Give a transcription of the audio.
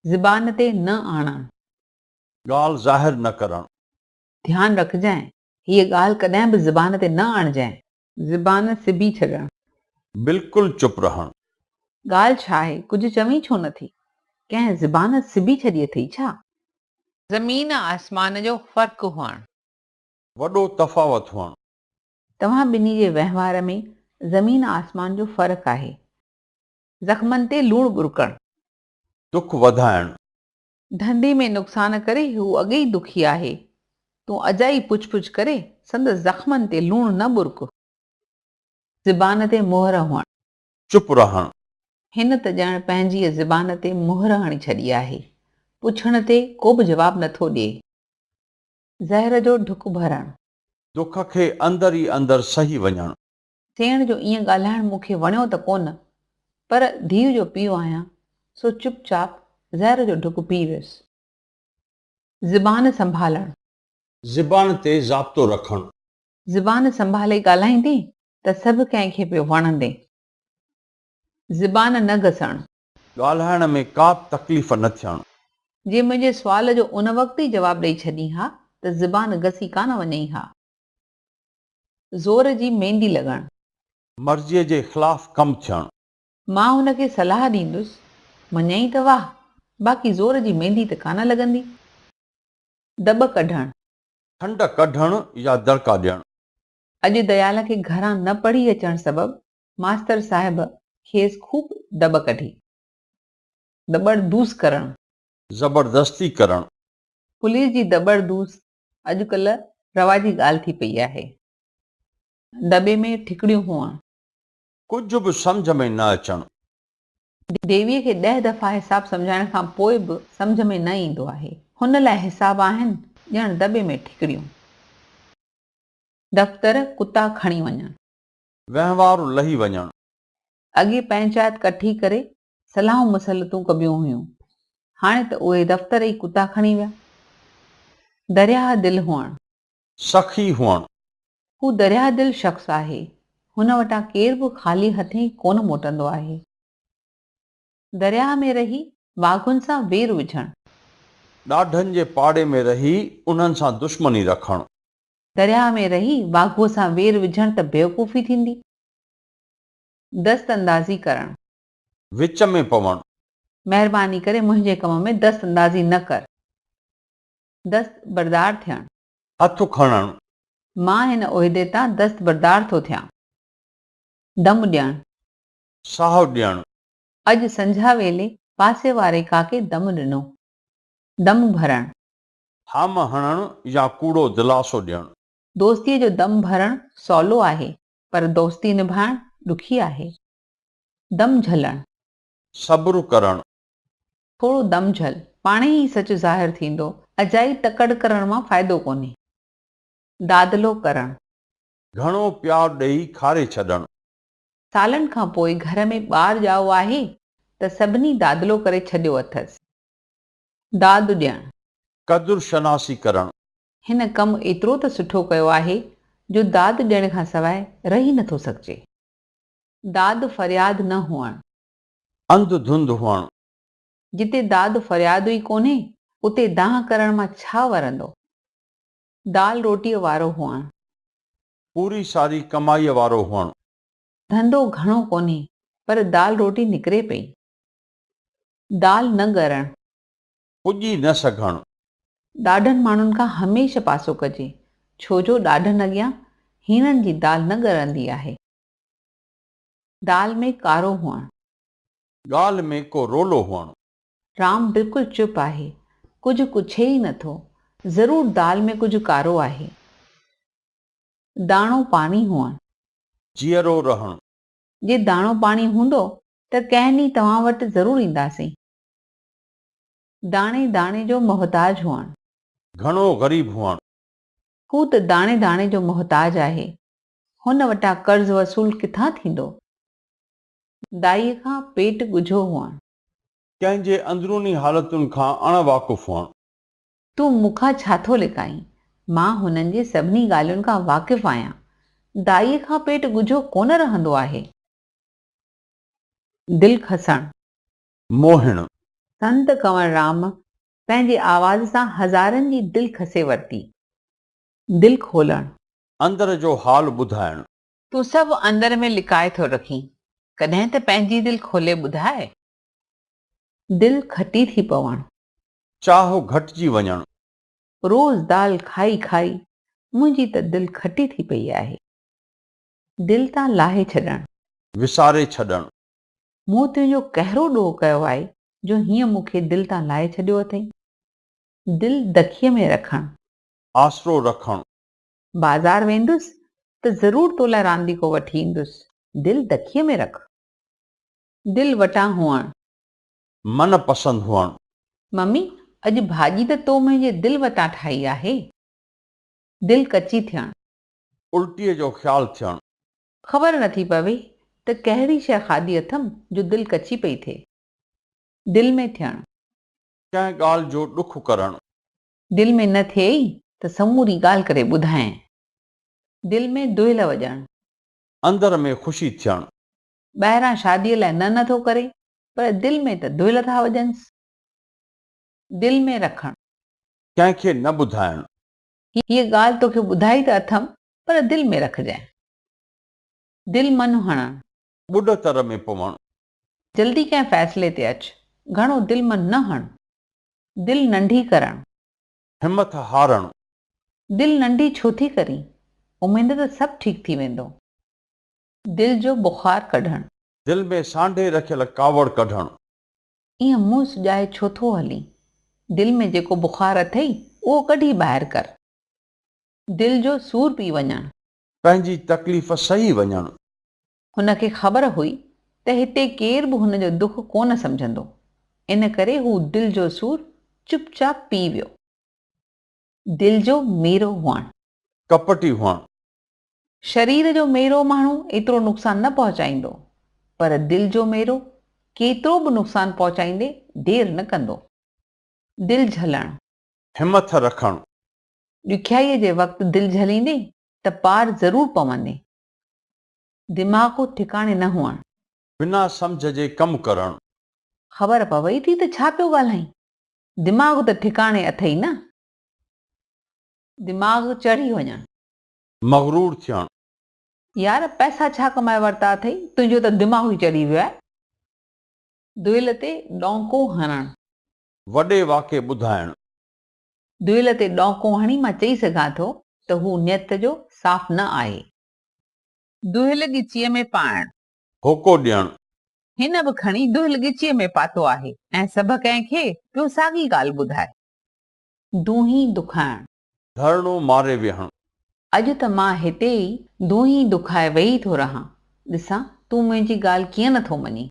زبان تي نه آڻڻ. ڳالهه ظاهر نه ڪرڻ. ڌيان رکجانء، هيء ڳالهه ڪڏهن به زبان تي نه آڻجانء. زبان سبي ڇڏڻ. بلڪل چپ رهڻ. ڳالهه ڇا آهي، ڪجهه چوين ڇو نه ٿي؟ ڪنهن زبان سبي ڇڏي اٿئي ڇا؟ زمين آسمان جو فرق هئڻ. وڏو تفاوت هئڻ. توهان ٻنهي جي وهنوار ۾ زمين آسمان جو فرق آهي. زخمن تي لوڻ ٻرڪڻ. دک وڌائڻ. ڌنڌي ۾ نقصان ڪري هو اڳي ئي دکي آهي، تون اجائي پڇ پڇ ڪري سندس زخمن تي لوڻ نه ٻرڪ. زبان تي مهر هئڻ. چپ رهڻ. هن ته ڄڻ پنهنجيء زبان تي مهر هڻي ڇڏي آهي. پڇڻ تي ڪوبه جواب نٿو ڏئي. زهر جو ڍڪ ڀرڻ. دک کي اندر ئي اندر سهي وڃڻ. سيڻ جو ائين ڳالهائڻ مون کي وڻيو ته ڪونه، پر ڌيء جو پيء آهيان، سو چپ چاپ زهر جو ڍڪ پي ويس. زبان سنڀالڻ. زبان تي ضابطو رکڻ. زبان سنڀالي ڳالهائيندين ته سڀ ڪنهن کي پيو وڻندين. زبان نه گسڻ. ڳالهائڻ ۾ ڪا به تڪليف نه ٿيڻ. جي منهنجي سوال جو ان وقت ئي جواب ڏئي ڇڏين ها ته زبان گسي ڪانه وڃئي ها. زور جي ميندي لڳڻ. مرضيء جي خلاف ڪم ٿيڻ. مان هن کي صلاح ڏيندس، مڃيائين ته واهه، باقي زور جي ميندي ته ڪانه لڳندي. دٻ ڪڍڻ. کنڊ ڪڍڻ يا دڙڪا ڏيڻ. اڄ ديال کي گهران نه پڙهي اچڻ سبب ماستر صاحب کيس خوب دٻ ڪڍي. دٻڙ دوس ڪرڻ. زبردستي ڪرڻ. پوليس جي دٻڙ دوس اڄڪلهه رواجي ڳالهه ٿي پئي آهي. دٻي ۾ ٺڪڙيون هئڻ. ڪجهه به سمجهه ۾ نه اچڻ. ديويء کي ڏهه دفعا حساب سمجهائڻ کان پوء به سمجهه ۾ نه ايندو آهي. هن لاء حساب آهن ڄڻ دٻي ۾ ٺڪڙيون. دفتر ڪتا کڻي وڃڻ. وهنوار لهي وڃڻ. اڳي پئنچائت ڪٺي ڪري صلاحون مصلحتون ڪبيون هيون، هاڻي ته اهي دفتر ئي ڪتا کڻي ويا. درياهه دل هئڻ. سخي هئڻ. هو درياهه دل شخص آهي. هن وٽان ڪير به خالي هٿين ڪونه موٽندو آهي. درياهه ۾ رهي واگهن سان وير وجهڻ. ڏاڍن جي پاڙي ۾ رهي انهن سان دشمني رکڻ. درياهه ۾ رهي واگهوء سان وير وجهڻ ته بيوقوفي ٿيندي. دست اندازي ڪرڻ. وچ ۾ پوڻ. مهرباني ڪري منهنجي ڪم ۾ دست اندازي نه ڪر. دست بردار ٿيڻ. هٿ کڻڻ. مان هن عهدي تان دست بردار ٿو ٿيان. دم ڏيڻ. ساهه ڏيڻ. اڄ سنجها ويلي پاسي واري ڪاڪي دم ڏنو. دم ڀرڻ. هام هڻڻ يا ڪوڙو دلاسو ڏيڻ. دوستيء جو دم ڀرڻ سولو آهي، پر دوستي نڀائڻ ڏکي آهي. دم جهلڻ. صبر ڪرڻ. ٿورو دم جهل، پاڻهي ئي سچ ظاهر ٿيندو. اجائي تڪڙ ڪرڻ مان فائدو ڪونهي. دادلو ڪرڻ. گهڻو پيار ڏيئي کاري ڇڏڻ. سالن کان پوء گهر ۾ ٻار ڄائو آهي ته سڀني دادلو ڪري ڇڏيو اٿس. داد ڏيڻ. قدر شناسي ڪرڻ. هن ڪم ايترو ته سٺو ڪيو آهي جو داد ڏيڻ کان سواء رهي نٿو سگهجي. داد فرياد نه هئڻ. انڌ ڌنڌ هئڻ. جتي داد فرياد ئي ڪونهي، اتي دانهن ڪرڻ مان ڇا ورندو؟ دال روٽيء وارو هئڻ. پوري ساري ڪمائيء وارو هئڻ. ڌنڌو گهڻو ڪونهي، پر دال روٽي نڪري پئي. دال نه ڳرڻ. پڄي نه سگهڻ. ڏاڍن ماڻهن کان هميشه پاسو ڪجي، ڇو جو ڏاڍن اڳيان هيڻن جي دال نه ڳرندي آهي. دال ۾ ڪارو هئڻ. ڳالهه ۾ ڪو رولو هئڻ. رام بلڪل چپ آهي، ڪجهه ڪڇي ئي نٿو، ضرور دال ۾ ڪجهه ڪارو آهي. داڻو پاڻي هئڻ. جيئرو رهڻ. جي داڻو پاڻي هوندو ته ڪنهن ڏينهن توهان وٽ ضرور اينداسين. داڻي داڻي جو محتاج هئڻ. گهڻو غريب هئڻ. هو ته داڻي داڻي جو محتاج آهي، هن وٽان قرض وصول ڪٿان ٿيندو؟ دائيء کان پيٽ ڳجهو هئڻ. ڪنهن جي اندروني حالتن کان اڻ واقف هئڻ. تون مون کان ڇا ٿو لڪائين؟ مان هنن جي سڀني ڳالهين کان واقف آهيان. دائيء کان پيٽ ڳجهو ڪونه رهندو آهي. دل کسڻ. موهڻ. سنت ڪنور رام پنهنجي آواز سان هزارن جي دل کسي ورتي. دل کولڻ. اندر جو حال ٻڌائڻ. تون سڀ اندر ۾ لڪائي ٿو رکين، ڪڏهن ته پنهنجي دل کولي ٻڌاء. دل کٽي ٿي پوڻ. چاهه گهٽجي وڃڻ. روز دال کائي کائي منهنجي ته دل کٽي ٿي پئي آهي. دل تان لاهي ڇڏڻ. وساري ڇڏڻ. مون تنهنجو ڪهڙو ڏوهه ڪيو آهي جو هيئن مون کي دل تان لاهي ڇڏيو اٿئي. دل دکيء ۾ رکڻ. آسرو رکڻ. بازار ويندس ته ضرور تو لاء رانديڪو وٺي ايندس. دل دکيء ۾ رک. دل وٽان هئڻ. من پسند هئڻ. ممي، اڄ ڀاڄي ته تو منهنجي دل وٽان ٺاهي آهي. دل ڪچي ٿيڻ. الٽيء جو خيال ٿيڻ. خبر نٿي پوي ته ڪهڙي شيء کاڌي اٿم جو دل ڪچي پئي ٿئي. دل ۾ ٿيڻ. ڪنهن ڳالهه جو ڏک ڪرڻ. دل ۾ نه ٿئي ته سموري ڳالهه ڪري ٻڌائين. دل ۾ دهل وڄڻ. اندر ۾ خوشي ٿيڻ. ٻاهران شاديء لاء نه نه ٿو ڪري پر دل ۾ ته دهل ٿا وڄنس. دل ۾ رکڻ. ڪنهن کي نه ٻڌائڻ. هيء ڳالهه توکي ٻڌائي ته اٿم پر دل ۾ رکجانء. دل من هڻڻ. ٻڏ تر ۾ پوڻ. جلدي ڪنهن فيصلي تي اچ. گهڻو دل من نه هڻ. دل ننڍي ڪرڻ. همٿ هارڻ. دل ننڍي ڇو ٿي ڪرين؟ اميد ته سڀ ٺيڪ ٿي ويندو. دل جو بخار ڪڍڻ. دل ۾ سانڍي رکيل ڪاوڙ ڪڍڻ. ايئن منهن سڄائي ڇو ٿو هلين؟ دل ۾ جيڪو بخار اٿئي، اهو ڪڍي ٻاهر ڪر. دل جو سور پي وڃڻ. پنهنجي تڪليف سهي وڃڻ. هن کي خبر هئي ته هتي ڪير به هن جو دک ڪونه سمجهندو، ان ڪري هو دل جو سور چپ چاپ پي ويو. دل جو ميرو هئڻ. ڪپٽي هئڻ. شرير جو ميرو ماڻهو ايترو نقصان نه پهچائيندو، پر دل جو ميرو ڪيترو به نقصان پهچائيندي دير نه ڪندو. دل جهلڻ. همٿ رکڻ. ڏکيائيء جي وقت دل جهليندين ته پار ضرور پوندين. دماغ ٺڪاڻي نه هئڻ. بنا سمجهه جي ڪم ڪرڻ. خبر پوي ٿي ته ڇا پيو ڳالهائين. دماغ ته ٺڪاڻي اٿئي نه. دماغ چڙهي وڃڻ. مغرور ٿيڻ. يار پئسا ڇا ڪمائي ورتا اٿئي، تنهنجو ته دماغ ئي چڙهي ويو آهي. دهل تي ڏونڪو هڻڻ. وڏي واڪي ٻڌائڻ. دهل تي ڏونڪو هڻي مان چئي سگهان ٿو ته هو نيت جو صاف نه آهي. دهل ڳچيء ۾ پائڻ. هوڪو ڏيڻ. هن به کڻي دهل ڳچيء ۾ پاتو آهي ۽ سڀ ڪنهن کي پيو ساڳي ڳالهه ٻڌائي. دونهين دکائڻ. ڌرڻو ماري ويهڻ. اڄ ته مان هتي ئي دونهين دکائي ويهي ٿو رهان، ڏسان تون منهنجي ڳالهه ڪيئن نه ٿو مڃين.